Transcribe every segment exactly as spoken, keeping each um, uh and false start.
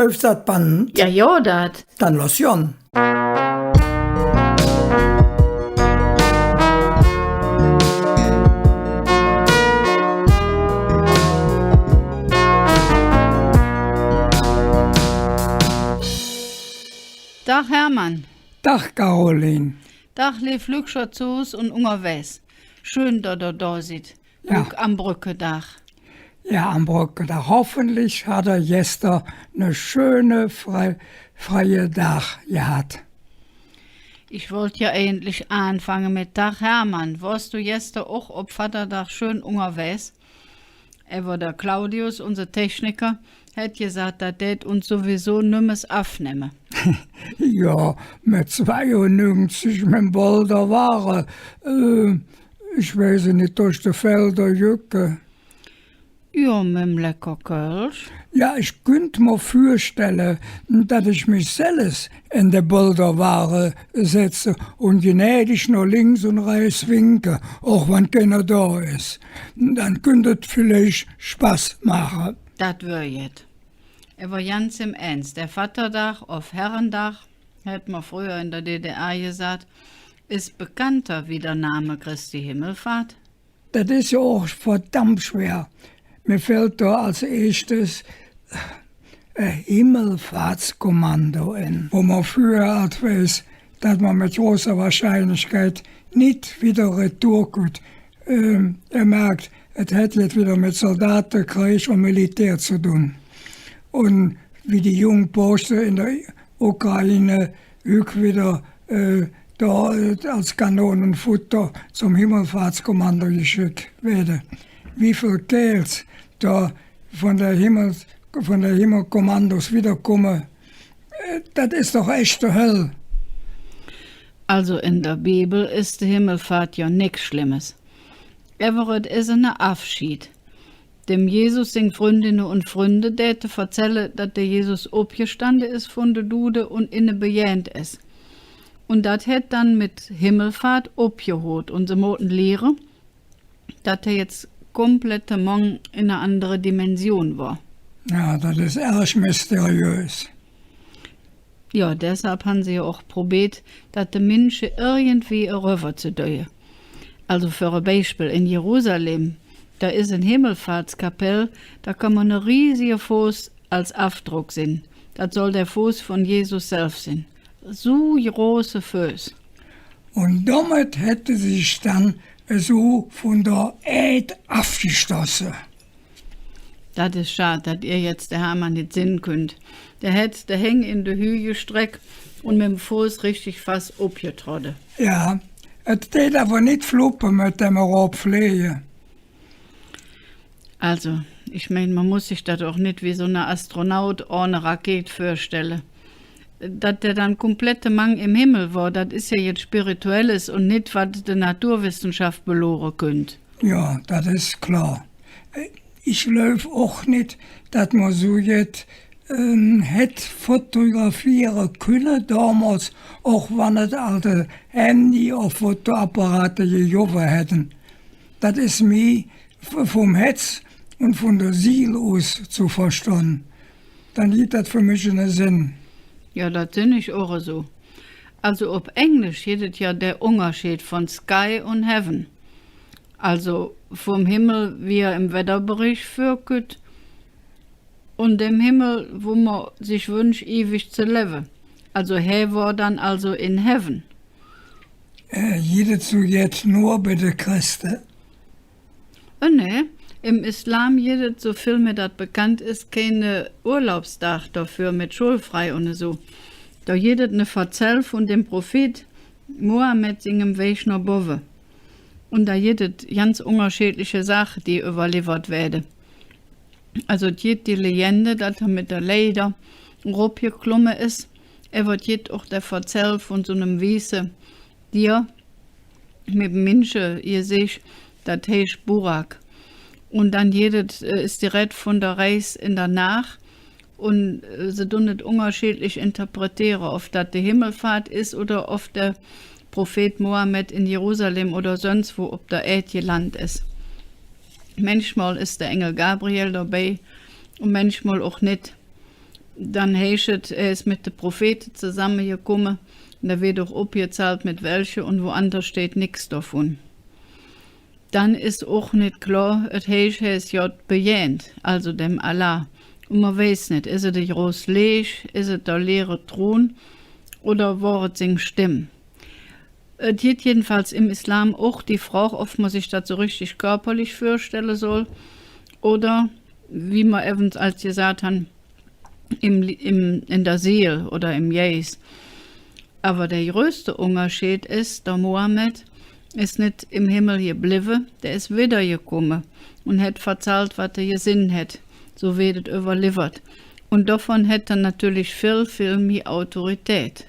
Läuf dat Band? Jo, jo, dat. Dann loss gonn. Dag, Hermann. Dag, Caroline. Dag, leev Lückcher zo Hus un ungerwägs. Schön, dat ehr do sid. Jo. Uk am Bröckedag. Jo, am Bröckedag. Hoffentlich hat ehr gester ne schöne frei-, freie Dag gehat. Ich wollt jo eigentlich aanfange met: Dag Hermann, wors do gester och op Vatterdag schön ungerwägs? Ävver der Claudius, unse Techniker, hät gesaht, dat dät uns suwiesu nümmes avnemme. Jo, met zweiunnüngzig mem Bollerwage, äh, ich weiß nit, durch de Felder jöcke. Jo, mem lecker Kölsch. Jo, ich künnt mer vürstelle, dat ich mich selvs en de Bollerwage setze un gnädig noh links un rähts winke, och wann keiner do es. Dann künnt et villeich Spass maache. Dat wör jet. Ävver ganz em Ähns, der Vatterdag ov Herrendag, hät mer fröher en der D D R gesaht, es bekannter wie der Name Christi Himmelfahrt. Dat es jo och verdammp schwer. Mir fällt do als eeschtes, äh, Himmelfahrtskommando en, wo mer fröher ald weiß, dat mer met großer Wahrscheinlichkeit nit widder retour kütt. Ähm, ehr merk, et hät jet widder met Zaldate, Kreeg un Militär ze dun. Un wie die jung Poosche en der Ukraine hügg widder, äh, do, äh, als Kanonenfutter zom Himmelfahrtskommando gescheck weede. Wie vill Kääls do vun der Himmels-, vun der Himmelkommandos widderkumme, äh, dat es doch echte Höll. Also en der Bibel es de Himmelfahrt jo nix Schlemmes. Ävver et es ene Avscheed. Dem Jesus sing Fründinne un Fründe däte verzälle, dat der Jesus opgestande es vun de Dude un inne begähnt es. Un dat hät dann met Himmelfahrt opgehoot, un se moote liere, dat hä jetz komplett mang en en andere Dimension wor. Jo, dat es ärg mysteriös. Jo, deshalv han se jo och probeet, dat de Minsche irgendwie erövver ze däue. Also för e Beispill, en Jerusalem, do es en Himmelfahrtskapell, do kann mer ne riesige Foß als Avdrock sinn. Dat soll der Foß vun Jesus selvs sin. Su große Föß. Un domet hät hä sich dann esu vun der Ääd avgestosse. Dat es schad, dat ehr jetz der Hermann nit sinn künnt. Dä hät de Häng en de Hüh gestreck un mem Foß richtig fass opgetrodde. Jo, et dät ävver nit fluppe met däm Eropfleege. Also, ich mein, mer muss sich dat och nit wie su ne Astronaut ohne Raket vürstelle. Dat dä dann komplett mang em Himmel wor, dat es jo jet Spirituelles un nit, wat de Naturwissenschaff belore künnt. Jo, dat es klor. Ich gläuv och nit, dat mer su jet, ähm, hät fotografiere künne domols, och wann et ald Handy ov Fotoapparate gegovve hätte. Dat es mih v-, vum Hätz un vun der Siel us ze verstonn. Dann gitt dat för mich ene Senn. Jo, dat sinn ich och esu. Also op Englisch gitt et jo der Ungerscheed vun Sky un Heaven. Also vum Himmel, wie hä em Wedderbereech vürkütt, un däm Himmel, wo mer sich wünsch, iwig ze levve. Also hä wor dann also in Heaven. Äh, gitt et su jet nor bei de Chreste? Äh, nä. Em Islam gitt et, su vill mir dat bekannt es, keine Urlaubsdag doför met schullfrei un esu. Do gitt et ne Verzäll vun däm Prophet Mohammed singem Wäg noh bovve. Un do gitt et ganz ungerscheedliche Saache, die üvverlivvert weede. Also et gitt die Legende, dat hä met der Leider eropgeklomme es. Ävver et gitt och der Verzäll vun su nem wieße Dier met Minschegeseech, dat heiß Burak. Un dann gitt et, äh, es die Red vun der Reis en der Naach. Un, äh, se dun et ungerscheedlich interpreteere, ov dat de Himmelfahrt es oder ov der Prophet Mohammed en Jerusalem oder söns wo op der Ääd geland es. Mänchmol es der Engel Gabriel dobei un mänchmol och nit. Dann heiß et, hä es met de Prophete zesammegekumme. Do weed och opgezallt, met welche, un woanders steiht nix dovun. Dann es och nit klor, et heiß, hä es Godd bejähnt, also dem Allah. Un mer weiß nit, es et e groß Leech, es et der leere Tron oder wor et sing Stemm? Et gitt jedenfalls em Islam och die Frog, ov mer sich dat su richtig körperlich vürstelle soll oder, wie mer evvens ald gesaht han, em, em, en der Seel oder em Geis. Ävver der größte Ungerscheed es, der Mohammed es nit em Himmel geblevve, dä es widdergekumme un hät verzallt, wat hä gesinn hät, su weed et üvverlivvert. Un dovun hät hä natörlich vill, vill mih Autorität.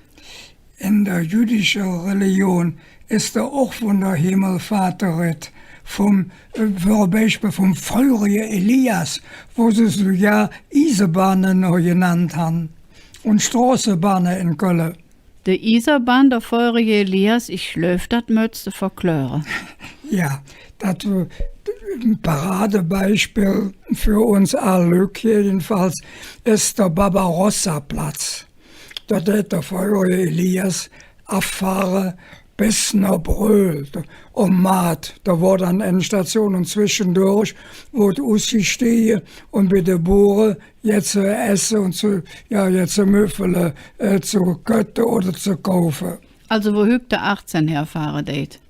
En der jüdischer Religion es do och vun der Himmelfahrt de Red, vum, äh, för e Beispill vum feurige Elias, wo se sugar Iesebahne noch genannt han, un Stroßebahne en Kölle. De Iesebahn, der feurige Elias, ich gläuv, dat mööts de verkläre. Jo, dat, äh, e Paradebeispill för uns aal Lück jedenfalls es der Barbarossa-Platz. Do dät der feurige Elias avfahre bes noh Bröhl, om Maat. Do wor dann Endstation un zweschendurch woodt usgestege un bei de Boore jet ze esse un ze, jo, jet ze müffele, äh, ze kötte oder ze kaufe. Also, wo hügg der Achtzehn herfahre deit.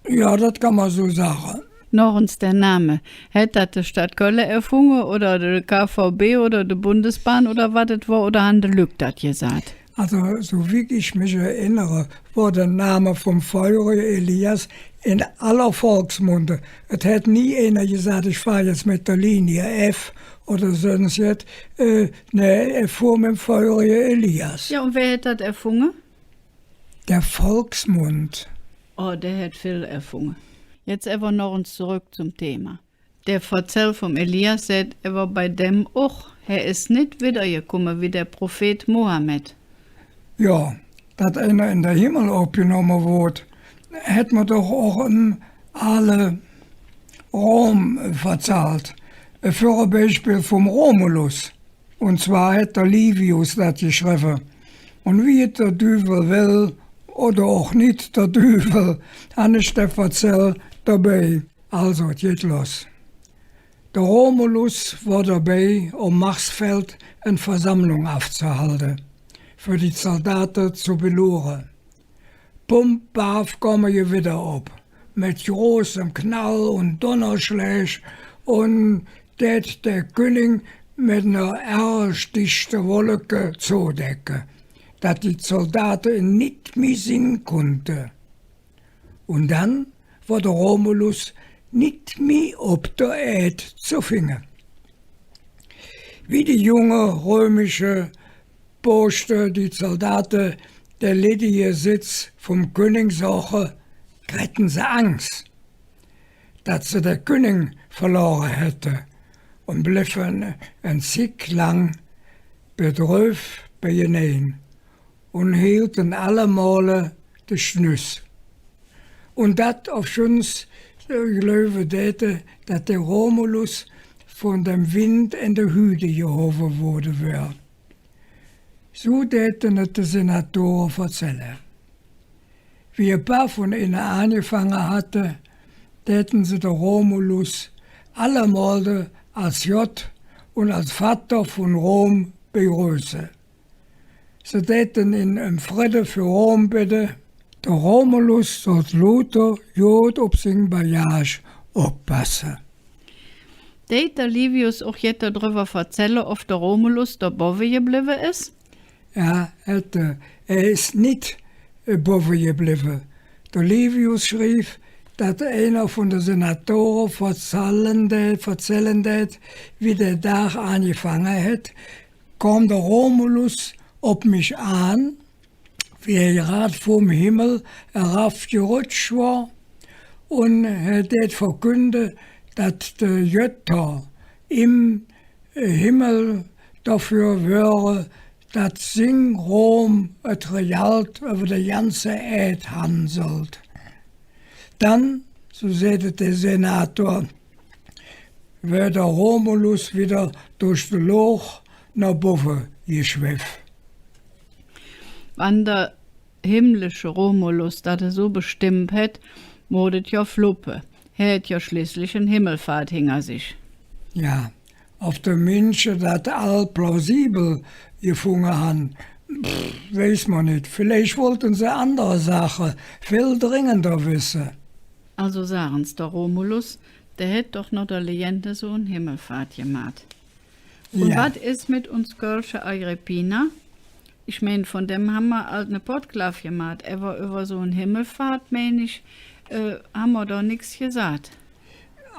Jo, dat kann mer su sage. Noch ens der Name. Hät dat de Stadt Kölle erfunge oder de K V B oder de Bundesbahn oder wat et wor, oder han de Lück dat gesaht? Also, su wie ich mich erennere, wor der Name vum feurige Elias en aller Volksmunde. Et hät nie einer gesaht, ich fahr jetz met der Linie F oder söns jet. Äh, nä, hä fuhr mem feurige Elias. Jo, un wä hät dat erfunge? Der Volksmund. Oh, dä hät vill erfunge. Jetz ävver noch ens zoröck zom Thema. Der Verzäll vum Elias säht ävver bei däm och, hä es nit widdergekumme wie der Prophet Mohammed. Jo, dat einer en der Himmel opgenomme woodt, hät mer doch och em aale Rom verzallt. För e Beispill vum Romulus. Un zwar hät der Livius dat geschrevve. Un wie et der Düvel well, oder och nit der Düvel, han ich der Verzäll dobei. Also, et geiht loss. Der Romulus wor dobei, om Marsfeld en Versammlung avzehalde, för die Zaldate ze beluure. Pump, baff, kom e Gewidder op, met großem Knall un Donnerschläg, un dät der Künning met ner ärg dichte Wolke zodecke, dat die Zaldate en nit mih sinn kunnte. Un dann wor der Romulus nit mih op der Ääd ze finge. Wie die junge römische Pooschte, die Zaldate, der leddige Setz vum Künning sohche, kräte se Angs, dat se der Künning verlore hätte, un blevve en Zigg lang bedröv beienein un heelte allemole de Schnüss. Un dat, ovschüns, äh, gläuve däte, dat der Romulus vun dem Wind en de Hühde gehovve woode wör. Su däte et de Senatore verzälle. Wie e paar vun inne aangefange hatte, däte se der Romulus allemole als Godd un als Vatter vun Rom begröße. Se däte in, em Fridde för Rom bedde, der Romulus sollt luuter god op sing Bagage oppasse. Deit der Livius och jet dodrüvver verzälle, ov der Romulus do bovve geblevve es? Jo, hä, äh, hä es nit, äh, bovve geblevve. Der Livius schriev, dat einer vun de Senatore verzälle dät, verzälle dät, wie der Dag aangefange hät, kom der Romulus op mich aan, wie hä grad vum Himmel erav gerötsch wor, un hä dät verkünde, dat de Götter em, äh, Himmel doför wöre, dat sing Rom et Regalt üvver de ganze Ääd han sollt. Dann, su säht et der Senator, wör der Romulus widder durch de Looch noh bovve geschweff. Wann der himmlische Romulus dat esu bestemmp hät, moot et jo fluppe. Hä hät jo schleeßlich en Himmelfahrt hinger sich. Jo, ov de Minsche dat all plausibel gefunge han, pff, weiß mer nit. Villeich wollte se andere Saache vill dringender wesse. Alsu sag ens, der Romulus, dä hät doch noh der Legend esu en Himmelfahrt gemaht. Un wat es met uns kölsche Agrippina? Ich mein, vun däm han mer ald ne Podklaaf gemaht, ävver üvver su en Himmelfahrt, mein ich, äh, han mer doch nix gesaht.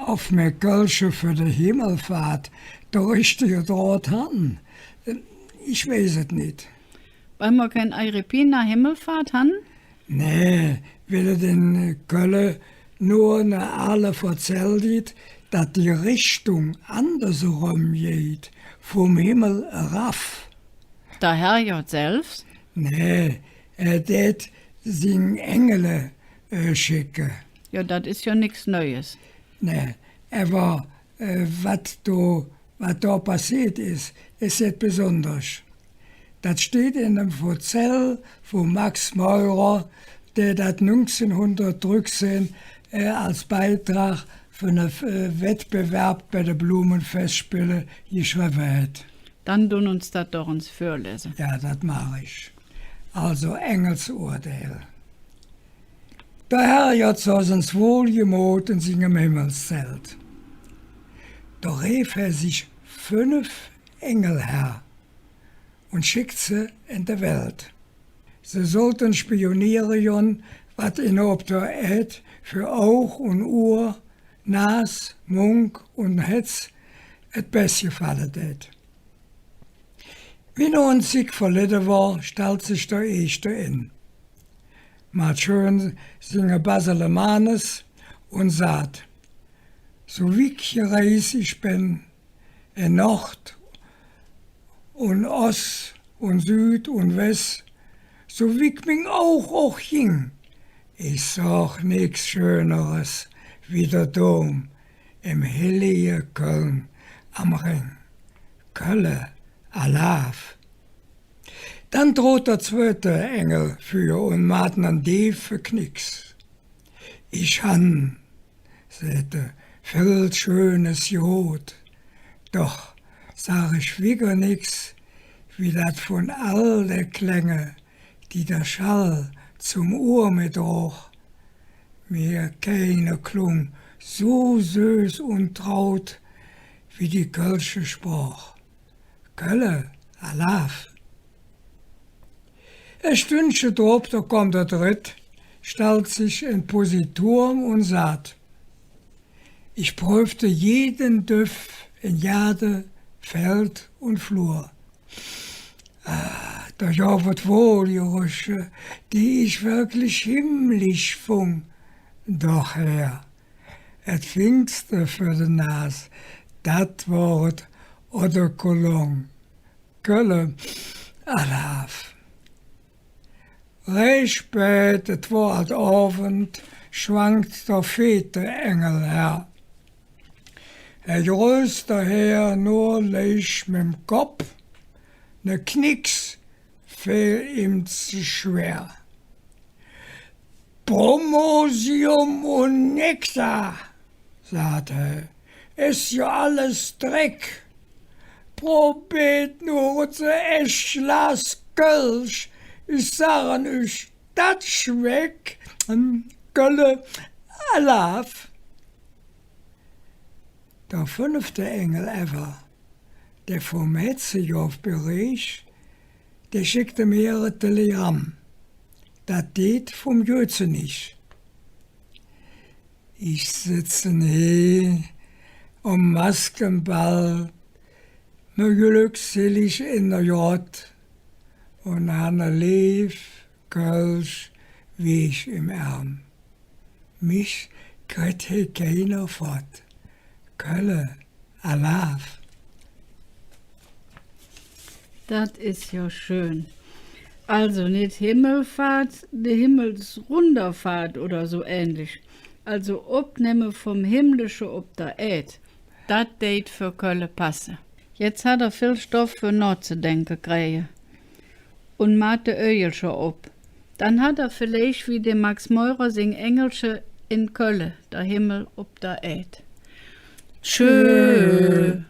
Ov mer Kölsche för de Himmelfahrt der richtige Droht han, äh, ich weiß et nit. Weil mer kein Agrippina Himmelfahrt han? Nä, weil et en Kölle nor ne ale Verzäll gitt, dat die Richtung anderseröm geiht, vum Himmel erav. Der Herrgodd selvs? Nä, hä dät sing Engele, äh, schecke. Jo, dat es jo nix Neues. Nä, ävver, äh, wat do, wat do passeet es, es jet Besonderes. Dat steiht en dem Verzäll vum Max Meurer, dä dat nüngzehnhundertdrücksehn, äh, als Beidrag för ne, äh, Wettbewerb bei de Blumefestspiele geschrevve hät. Dann dun uns dat doch ens vürlese. Jo, dat maach ich. Alsu, Engelsurdeil. Der Herrgodd soß ens wohlgemot en singem Himmelszelt. Do reef hä sich fünf Engel her un scheck se en de Welt. Se sollte spioniere gonn, wat inne op der Ääd för Aug un Uhr, Nas, Mungk un Hätz et bess gefalle dät. Wie no en Zigg verledde wor, stallt sich der eeschte en, maht schön singe Baselemanes un saht: Su wigg gereis ich ben, en Nord un Oss un Süd un Wess, su wigg ming Aug och ging, ich soch nix Schöneres wie der Dom em hellige Köln am Rhing. Kölle, Alaaf! Dann trodt der zweite Engel vür un maht ene deefe Knicks. Ich han, säht hä, vill Schönes gehoot, doch sach ich wigger nix, wie dat vun all de Klänge, die der Schall zom Uhr medrog, mir keine klung su söß un traut wie die kölsche Sproch. Kölle, Alaaf! E Stündche drop, do kom der drett, stallt sich en Positur un saht: Ich pröfte jeden Döff en Gaade, Feld un Flur. Ah, do gov et Wohlgerüche, die ich wirklich himmlisch fung. Doch, Herr, et Fingste för de Nas, dat wor et Eau de Cologne. Kölle, Alaaf! Rääch späd, et wor ald Ovend, schwank der veete Engel her. Hä größ doher nor leich mem Kopp, ne Knicks feel im ze schwer. Bromosium un Nektar, saht hä, es jo alles Dreck. Probeet nor ens e Glas Kölsch, ich sagen üch, dat schmeck. Kölle, Alaaf! Der fünfte Engel ävver, dä vum Hätze gov Bereech, dä scheckte mir e Telegramm. Dat dät vum Gözenich. Ich setze hee om Maskeball, mer glöckselig en der Grott, un han e leev kölsch Weech em Ärm. Mich kritt hee keiner fott. Kölle, Alaaf! Dat es jo schön. Alsu nit Himmelfahrt, de Himmelsrunderfahrt oder su ähnlich. Alsu Opnemme vum Himmlische op der Ääd. Dat deit för Kölle passe. Jetz hät ehr vill Stoff för nohzedenke kräge. Un mäht de Ügelcher op. Dann hät ehr villeich wie der Max Meurer sing Engelche en Kölle, der Himmel op der Ääd. Tschö.